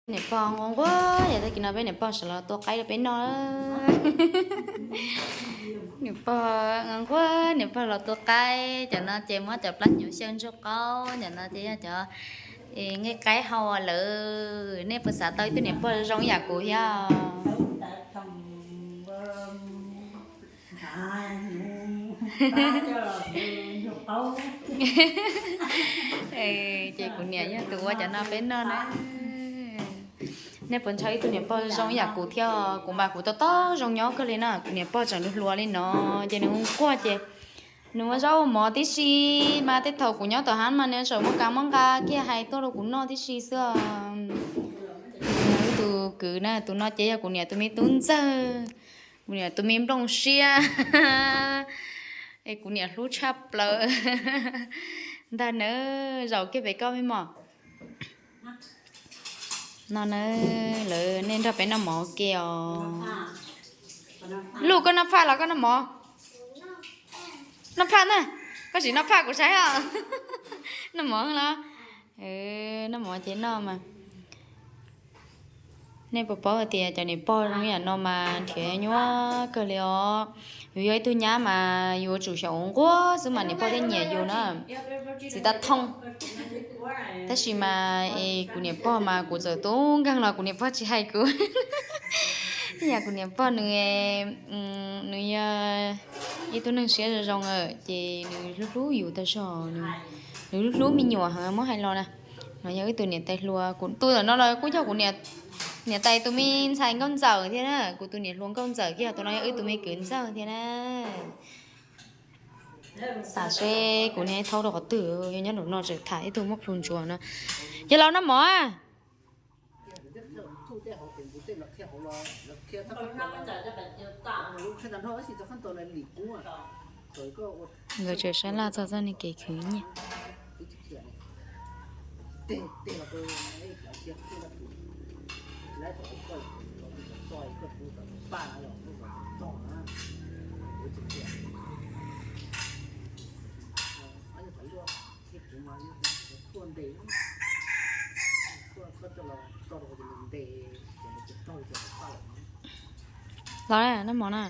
Niam pog nquag nquag, yog tag kis no peb niam pog sawv los tua qaib rau peb noj. Niam pog nquag nquag, niam pog los tua qaib, cov no ces muab cov plab hnyuv xyaw ntsuag qaub, cov no ces yog cov nqaij qaib hau lawm. Nej puas xav tau ib tug niam pog zoo yam kuv thiab? Ces kuv niam yog tus ua cov no peb noj na. Nej puas ntshaw ib tug niam pog zoo yam kuv thiab? Kuv mas kuv tau tau zoo nyob kawg li na. Kuv niam pog tseem hluas hluas li no, ces nws hu quaj ces nws ua zaub ua mov tib si mas, tej thaum kuv nyob tom hab mas nws tseem muab kav muab nqa kiag hais tuaj rau kuv noj tib si xwb. Tus kwv na, tus no ces yog kuv niam tus me tub ntxawg, kuv niam tus me nplooj siab, es kuv niam hlub tshaj plaws ntag nawb. Zaum kiag pem koj me mom. No na, lawv nej nrog peb noj mov ke os. Luj, koj noj phaj los koj noj mov? Noj phaj na, koj sim noj phaj kuv saib os. Noj mov los? Noj mov ces noj mas. Nej puas paub hais tias cov niam pog zoo yam no mas nrhiav nyuaj kawg li os. Yus yog ib tug nyab mas yuav tsum xyaum nquag xwb mas niam pog thiaj nyiam yus na. Txiv tab thooj. Tab sis mas es kuv niam pog mas kuv txawm tub nkeeg los kuv niam pog tsis hais kuv. Yam kuv niam pog nws, nws yog ib tug neeg siab zoo zoo, ces nws hlub hlub yus tag zog, nws hlub hlub me nyuam heev muab hais los na. No yog wb tus niam tais hluas, kuv tus ntawm no los kuj yog kuv niam tais tus me ntxhais nkauj ntxawm thiab na, kuv tus niam hluas nkauj ntxawm kiag, tus no yog wb tus me kwv ntxawg thiab na. Xav seb kuv niam thaub rau qhov twg, yog nyob nraum no tseem tham ib tug muaj plhu ntsuas no. Yog los noj mov. Nkawd tseem sab laj txog txoj niag kev khwv nyiaj. Los noj mov na.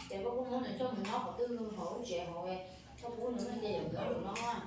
Ces koj kuj muab nws coj mus nyob qhov twg hauv lub tsev hauv, koj pub nws noj ces yog nws ua noj.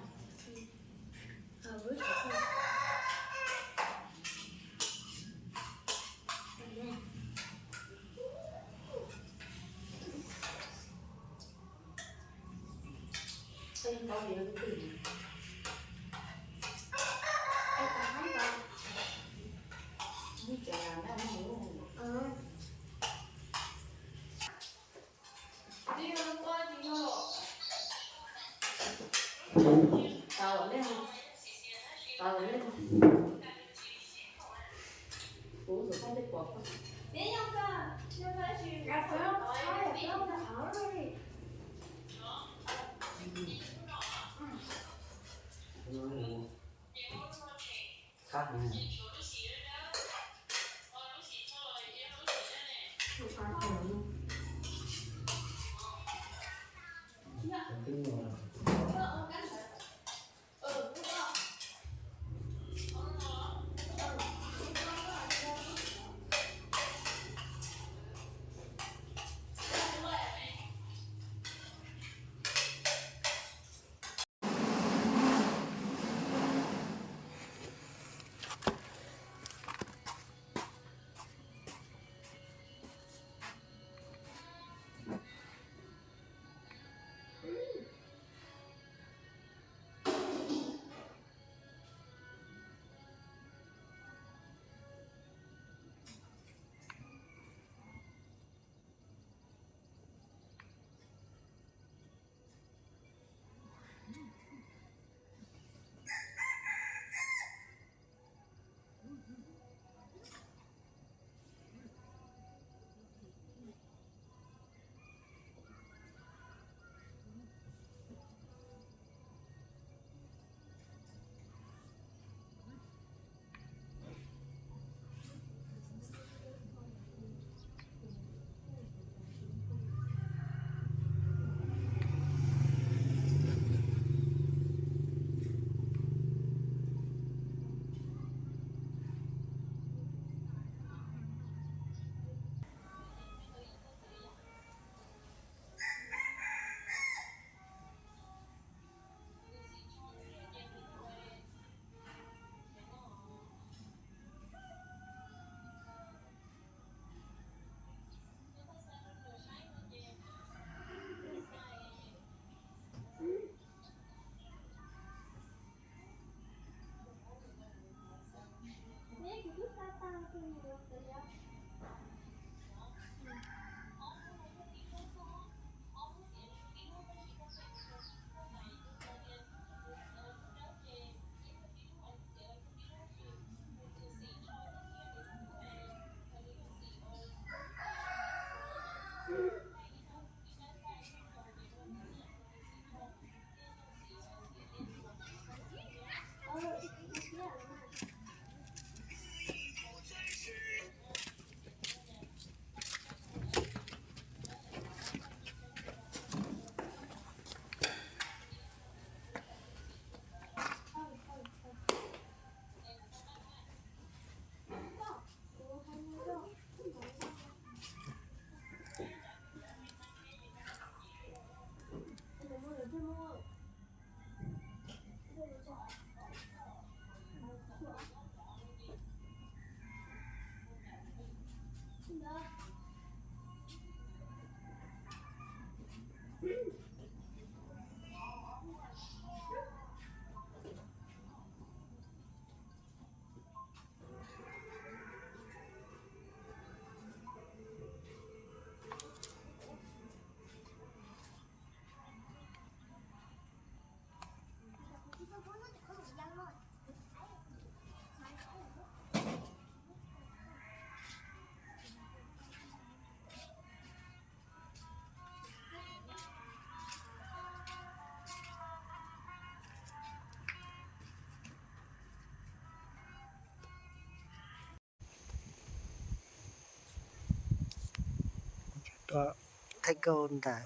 Thaij nkauj nram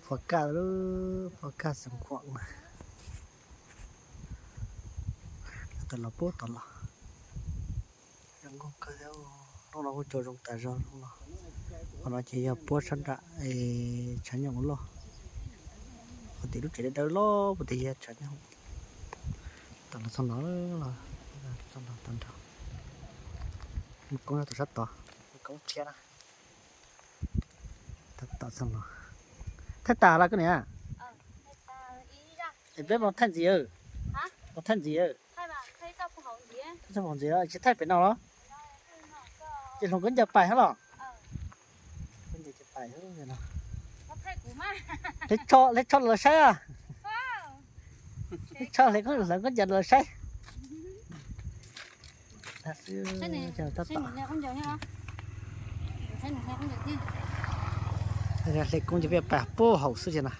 pos kaj, pos kaj Xeev Khuam na. Tam los puag tom los zoo nkauj kawg thiab. Hnub no kuj cua zoo tas zog hnub no. Qhov no ces yog puab sab nram tshav nyooj loj. Qhov tim lub tsev dawb dawb loj puag tim yog tshav nyooj. Tam los txog no, txog no tag nrho. Mus koob rau tom sab tod, mus koob tshiab na. Tab tom txog no. Thaij tas los koj niam? Es peb mus thaij ntxiv, mus thaij ntxiv. Thaij txoj phoom ntxiv, tsis thaij pem no los? Ces hluas nkauj ncaws pais hab los? Hle tsho lawv saib a. Hle tsho, hle hluas nkauj ncaws lawv saib. Hle koob ces peb pais puag hauv xwb ces na.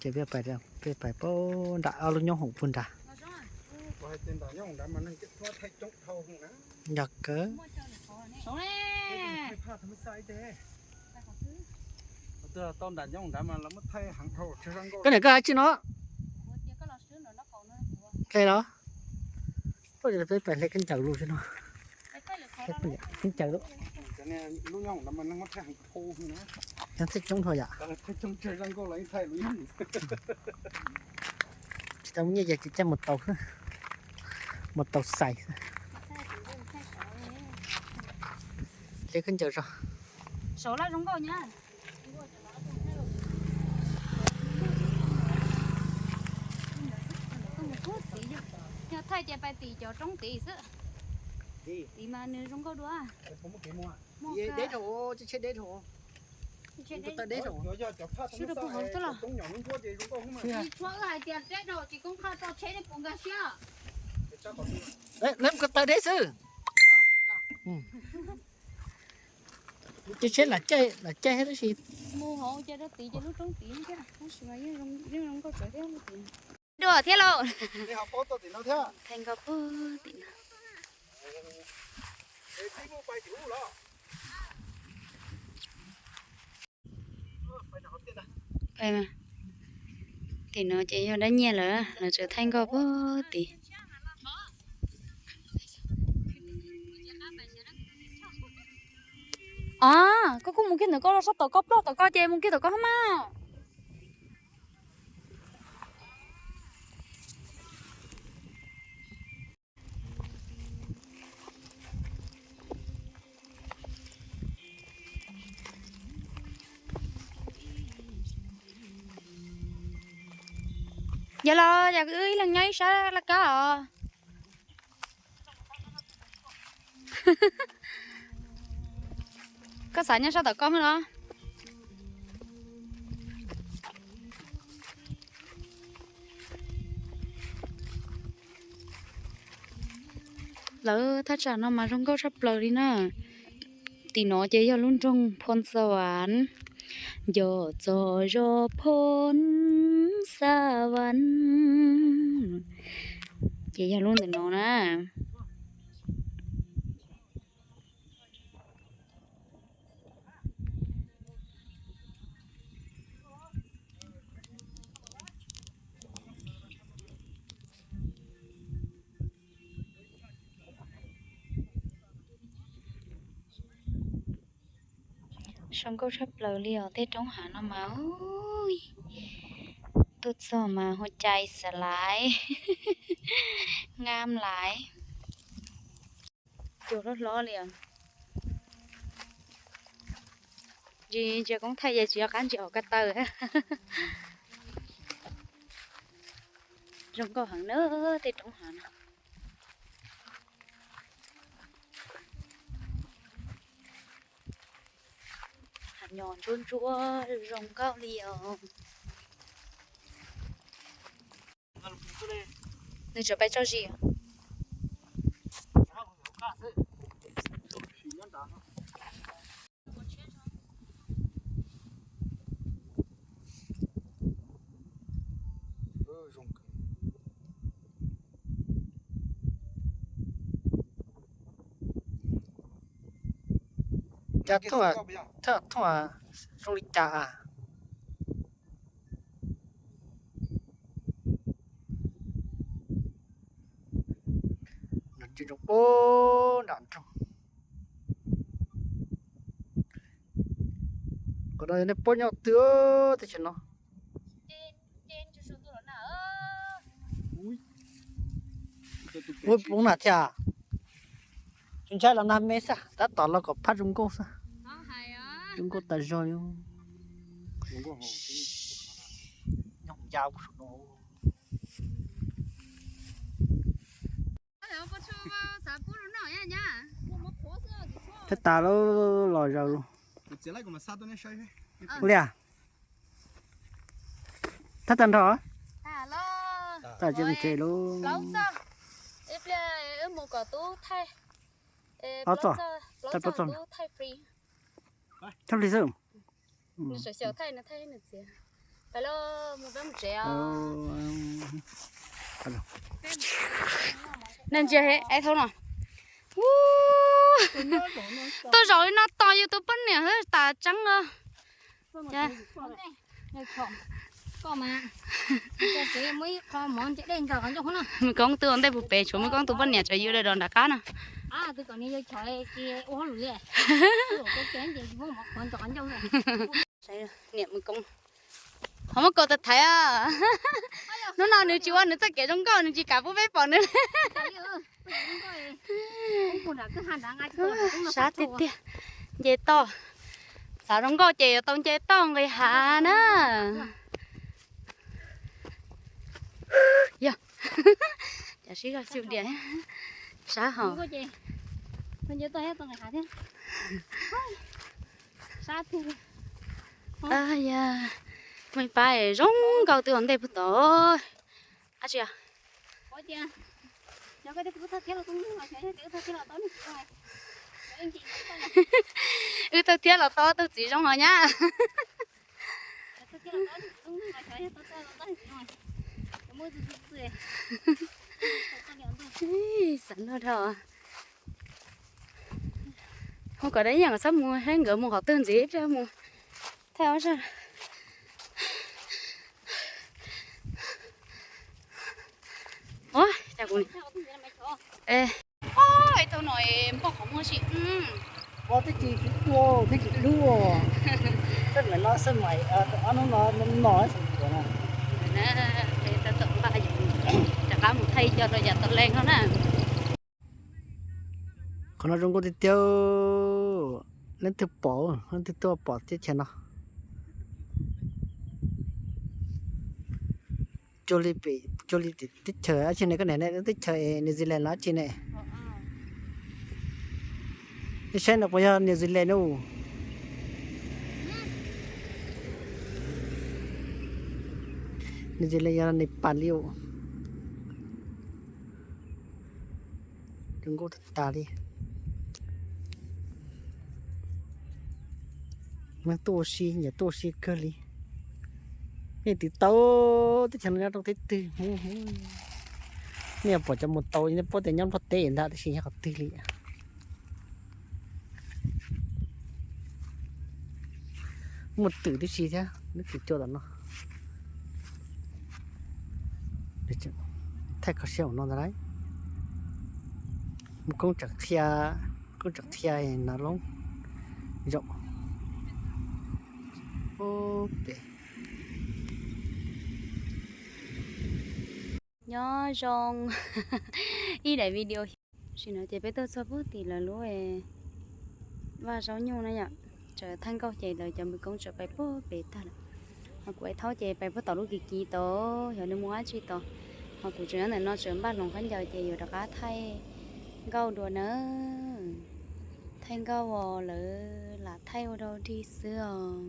Ces peb pais, peb pais puag nram ob lub nyooj hoom puag nrad. Yog kawg. Koj niam koj hais tsi no? Hle los? Peb pais hle khaub ncaws lug xwb no. Khaub ncaws lug. Nyob thaij coob dhau yam. Tsis tau muaj nyiaj ces caij mus tau, mus tau xais. Hle khaub ncaws zog. Yog thaij ces pais tim cov roob tid xwb. Tid mas nws zoo nkauj dua. Deb rau, tsheb deb rau. Sib rau puag hauv xwb los? Tshuav wb hais tias deb rau tsis koob qhaj rau tsheb nej puas nkag siab? Lawv mus ko taw deb xwb. Ces tsheb lam caij, lam caij tab sis mus hauv ces rau tid ces lub roob tid thiab, tab sis mas yeej zoo nkauj tsawv thiab lub tid. Dua thiab lauj. Thaij nkauj puag tim no. Tim no ces yog dab nyiaj lawm, lawv tseem thaij nkauj puag tim. Os, koj kuj mus kiag ntawm koj los, sab tom koj, ploj tom koj ces mus kiag tom koj hab mas. Yog los yog wb ib leeg nyob ib sab laj kab os. Koj xav nyob sab tom koj no. Lawv thaj tsam no mas zoo nkauj tshaj plaws li na. Tim no ces yog lub nroog Phoo Xa Vas, nco txog zos Phoo Xa Vas, ces yog lub ntawm no na. Zoo nkauj tshaj plaws li os, tej roob hav no mas. Tuaj txog mas hua cai xav laiv, ngam laiv. Cua hlob hlob li os. Ntsia koob thaij ces tsis nco qab ntsia hauv ko taw. Zoo nkauj heev na, tej roob hav no. Hav nyom ntsuab ntsuab zoo nkauj li os. Nws tseem pais tso zis. Cas thooj, thooj zoo li cas? Nrov tsis zoo pub nram nroog. Qhov no yog nej puab nyob twg teb chaws no? Ua poob na thiab. Tsis ntshai los nag me xwb, tab tom los kom phab zoo nkauj xwb. Zoo nkauj tas zog li. Nyob ya kuv saum no. Thiab tas los los zaws los. Ua li, thab tag nrho. Tas ces mus tsev lauj. Ob txoj, thaij plaub txoj. Thab li xwb. Neeg ntsia es thaum no tuaj zaum li no tos yus tus poj niam tas tseeb os. Maiv Koob twb ua ntej puag pem tshuav Maiv Koob tus poj niam tsam yus dai dos nram qab no. Niam Maiv Koob, qhov muab kaus tas thaiv. Hnub no nws tsis ua nws txoj kev zoo nkauj, nws tsis kam pub peb pom nws. Sab tiag tiag, nce toj. Xav zoo nkauj ces yuav tau nce toj nqis hav na. Yog, cas sib zog xyuj diam sab hos. Yog, muaj ib pab zoo nkauj twb ua ntej puag tod. Ab tsi, wb thawj thiab los tau tus txiv zoo hos nyab. Xav noj dhau. Hu kom dab yeej txhob mus saib nkawd mus qhov twg ntxiv, mus thaij ob zaj. Ua cas kuv, ib tug no npog qhov muag si. Ua twb tsis tua twb tsis hlub. Xab maim no xab maim ob hnub no no no. Rov qab mus thaij cov rau yav tau leej no na. Qhov no zoo nkauj tiag tiag. Leej twg pom, leej twg tuaj pom teb chaws no. Cuag li pem, cuag li teb chaws dab tsi ne, koj niam ne, teb chaws New Zealand los dab tsi ne? Saib no puas yog New Zealand no? New Zealand yog Nepal li. Zoo nkauj tag tag li. Neeg tuaj ua si, nyiam tuaj ua si kawg li. Nej twv tau teb chaws no nyob rau teb twg? Nej pom cov mus tau, nej paub tias nyob Nplog teb ntag, tab sis nyob qhov twg li? Muaj twm tib si thiab, lub twm cua tom no. Thaij kho siab ua no ntag lauj. Mus koob tseem qhia, koob tseem qhia no lub zaum. Nyob zoo ib daim video. Tam sim no ces peb tuaj txog puag tim lawv lub vaj zaub nyuj na yom. Txawm thaij nkauj ces lawv cov npawg koob txawm pais puag pem tag lawm. Ho kuv ib thaub ces pais puag tom lub kiv kiv tod, xyov nws mus dab tsi tod. Ho kuv tseem nyob ntawm no tseem npaj hloov khaub ncaws ces yuav rov qab thaij nkauj dua nawb. Thaij nkauj os, lawv lam thaij ua dog dig xwb os.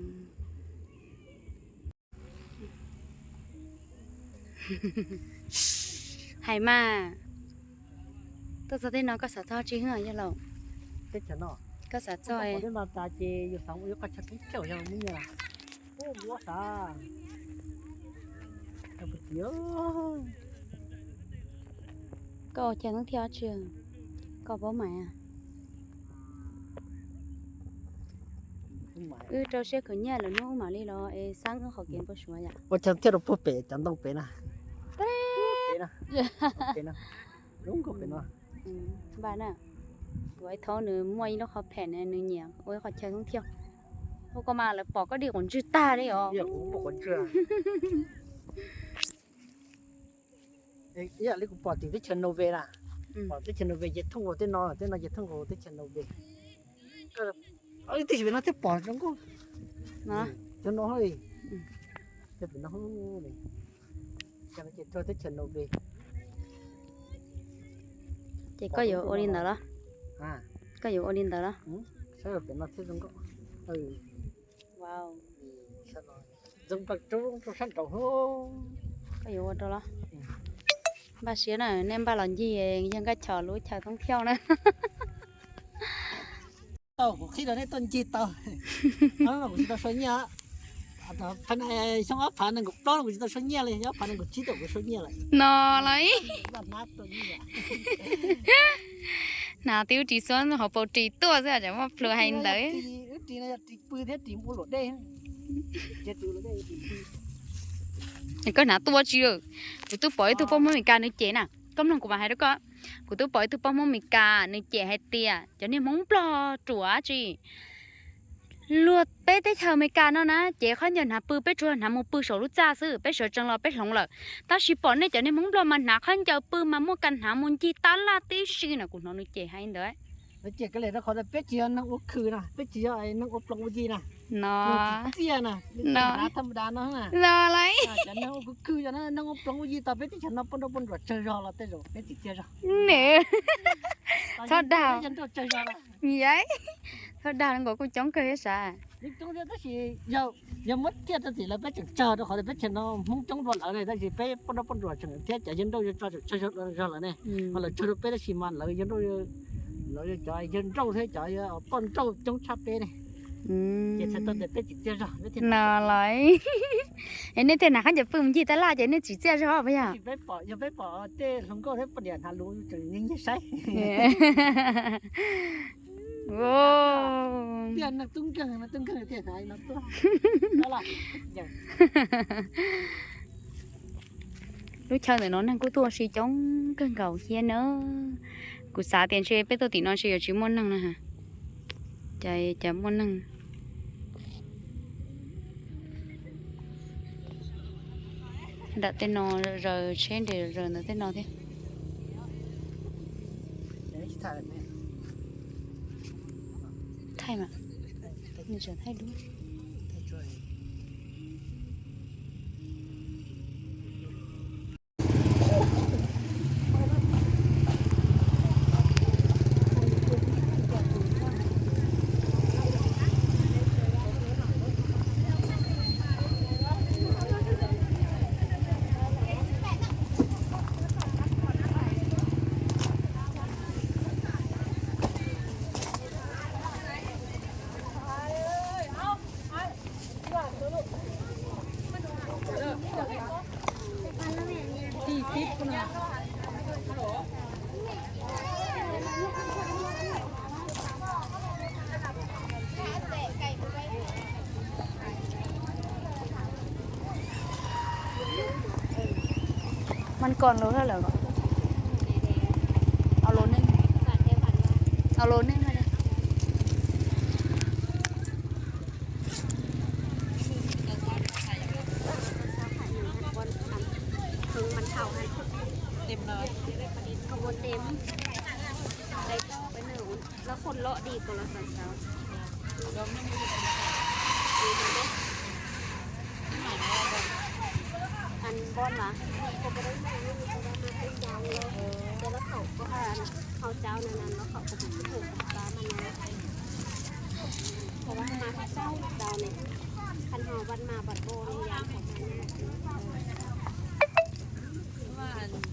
Hais mas, tuaj txog tej no koj xav txog tsi hwb yawg laus? Koj xav txog tej no tas ces yus xav ua ib qho chaw thoob thiab yog muaj nyiaj. Koj ua chaw thoob thiab tsi? Koj paub mas. Wb rau siab khwv nyiaj lawm hnub wb mam li los es xab wb qhov kev npau suav yom. Ua chaw thoob thiab rau puag pem cov ntoo pem na. Pem na. Zoo nkauj pem no. Npaj na, kuv ib thaub nws muaj ib lub qhov phem ne, nws nyiam ua ib qho chaw thoob thiab. Ua koj mas lawv pom koj dig quav ntswg tag li os. Ib yam li kuv pom tim teb chaws Norway na, pom teb chaws Norway ces thooj nkaus tej no, tej no ces thooj nkaus teb chaws Norway. Ib tug pem no thiaj pom zoo nkauj. Cov no, cov pem no, ces rau teb chaws Norway. Ces koj yuav ua li ntawd los? Koj yuav ua li ntawd los? Saib pem no thiaj zoo nkauj. Ntxeev plaws rau sab nraud. Koj yuav ua rau los? Npaj siab na, nej npaj los ncig yawg Nkaj Chom lub chaw thoob thiab na. Tau kuv qhib rau nej tuaj ncig tau. Kuv tsis tau sau nyiaj. Xyoo ob phav nees nkaum plaub no kuv tsis tau sau nyiaj li, ob phav nees nkaum tsib tuaj kuv sau nyiaj lawm. No los. Hnav tib lub ris xwb hauv paus ris tuaj xwb, tsam muaj plhus hais ntawd. Wb ris no yog ris pw thiab ris ua luam dej. Koj hnav tuaj tsi? Kuv twb pom ib tug poj Hmoob Amelikas nws cem na. Koj mloog kuv mam hais rau koj. Kuv twb pom ib tug poj Hmoob Amelikas nws cem hais tias cov niag Hmoob Nplog ruam tsi. Luag peb teb chaws Amelikas no na ces khaub ncaws hnav pw peb tsuas hnav mus pw saum lub txaj xwb, peb sawv tsees los peb hloov lawm. Tab sis pom nej cov niag Hmoob Nplog mas hnav khaub ncaws pw mas muaj kas hnav mus ncig tab laj tib si na, kuv hnov nws cem hais ntawd. Nws cem kawg li rau qhov peb tsis yog neeg ua khw na, peb tsis yog neeg ua ploos ua yi na. No. Txiaj na, hnav thaj ma da no na. No lawm. Cov neeg ua khw khw, cov neeg ua ploos ua yi tau peb teb chaws no poj nrauj poj nruam tsawg zog los tej zaum peb tsis txiaj zog. Txhob dag. Txhob dag, nkaus kuj coob kawg thiab sav. Coob thiab tab sis yog muab tiaj rau tim lawv peb tseem tsawg rau qhov peb tseem no Hmoob coob dua lawv ne, tab sis peb poj nrauj poj nruam tseem thiab cov yawg nrauj yawg tsov tseem tsawg zog lawv ne. Ho lawv tsawg rau peb tab sis mas lawv yawg nrauj, lawv cov yawg nrauj thiab cov poj nrauj coob tshaj peb ne. Ces txhais tau tias peb tsis txiaj zog. No los. Es nej tej hnav khaub ncaws pw mus ncig tab laj ces nej tsis txiaj zog puas yog? Peb pom, yog peb pom tej hluas nkauj thiab poj niam hnav luv tseem nyiag nyiag saib. Tiaj neeg tub nkeeg, neeg tub nkeeg tiaj hnav no tuaj. Lub chaw ntawm no neeg kuj tuaj ua si coob kawg nkaus thiab na. Kuv xav tias ntshe peb tuaj tim no ntshe yuav tsis muaj neeg na. Cas, cas muaj neeg. Nram tej no zaws tsheb nres zaws ntawm tej no thiab. Thaij mas, nws tseem thaij dub. Thaij tsuag. มันก่อนโลเท่าไหร่ก่อน เอาโลนึง เอาโลนึงมาเลย เพิ่งมันเท่ากัน เต็มเลย ขบวนเต็ม ได้ก็ไปหนึ่ง แล้วคนเลาะดีกว่าละสองเช้า อันบอนวะ เขาก็ได้มาอยู่เพราะว่ามาเป็นยาวเลย แต่ว่าเขาก็ว่าเขาเจ้านั้นๆแล้วเขาก็บ่ถูกกับปลามันนะ เพราะว่ามาเขาเจ้าเจ้าเนี่ย คันเฮาวันมาบัดโบนยามเขามาเนี่ย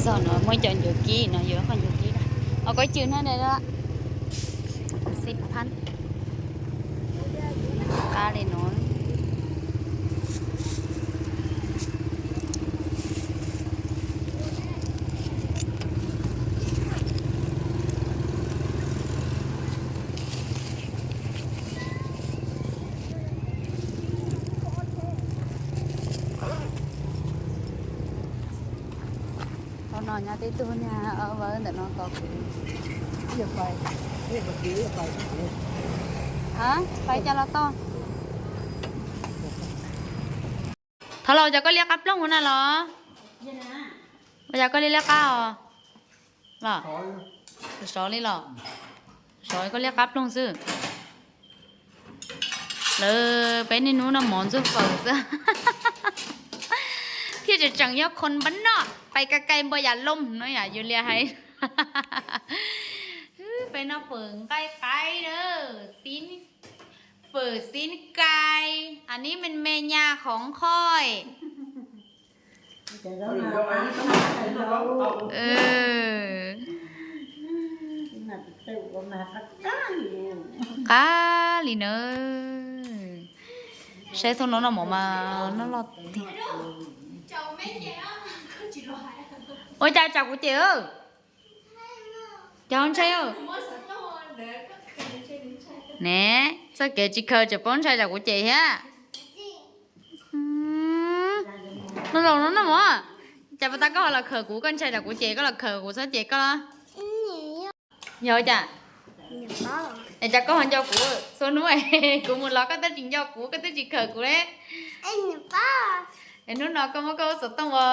Txog no muaj cov ncuav kib no, yuav qhov ncuav kib na. Os, koj cwm na, xib phab qab li no. Thaum no nyob tib tug niag vawv ntawm no tos kuv. Pais cas los tau. Thov los, ua cas koj liab qab ploog ua na los? Ua cas koj liab liab qab os? Los, sov li los? Sov koj liab qab ploog xwb. Lawv peb niaj hnub noj mov ntxuag fawm xwb. Thiaj tseem tseem yog khon npab noj, pais ka kai npua yas looj no yam yus lias hais. Peb noj fawm nqaij qaib na, xib, fawm xib kai,อันนี้มันเมนูของข้อย Qab li na. Saib thaum no noj mov mas noj loj tiag. Ua cas tsam kuv cem? Cov ntshai ne, txoj kev tsis khaws tseem paub ntshai tsam kuv cem thiab. Noj zaum no noj mov, cas pas tas koj ho los khaws kuv, koj ntshai tsam kuv cem koj los khaws kuv, txhob cem koj los? Yog cas? Es cas koj ho nco kuv? Txhua hnub kuv mus los koj twb tsis nco kuv, koj twb tsis khaws kuv li. Es hnub no koj muab koj lub xov tooj ua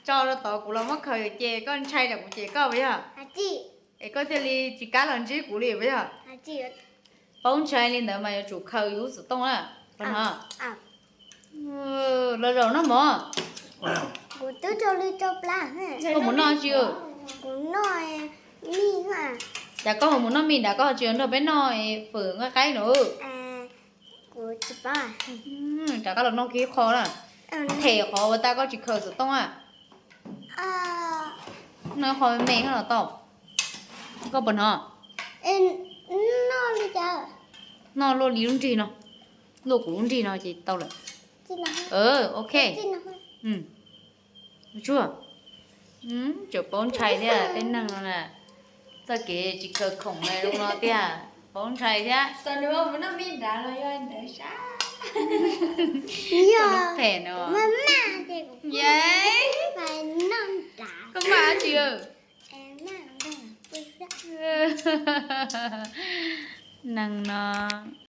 tso rau tod, kuv los muab khaws ces koj ntshai tsam kuv cem koj puas yog? Es koj thiaj li tsis kam los ntsib kuv li puas yog? Paub ntshai li ntawd mas yuav tsum khaws yus lub xov tooj na. Los zaum noj mov. Koj mus noj tsi? Cas koj ho mus noj mij nrad, koj ho tsis nrog peb noj fawm nqaij qaib no? Rov qab los noj kiag qho na. Them qhov uas tas koj tsis khaws xov tooj na. Noj qho me me los tau. Koj puas hnov? Noj luaj li lub nrig no, luaj kuv lub nrig no ces tau lawm. Ok. Tsuag, tseem paub ntshai thiab, tej neeg no na, txoj kev tsis khaws khoom zoo no tiag, paub ntshai thiab. Yog, phem no. Yog. Neeg no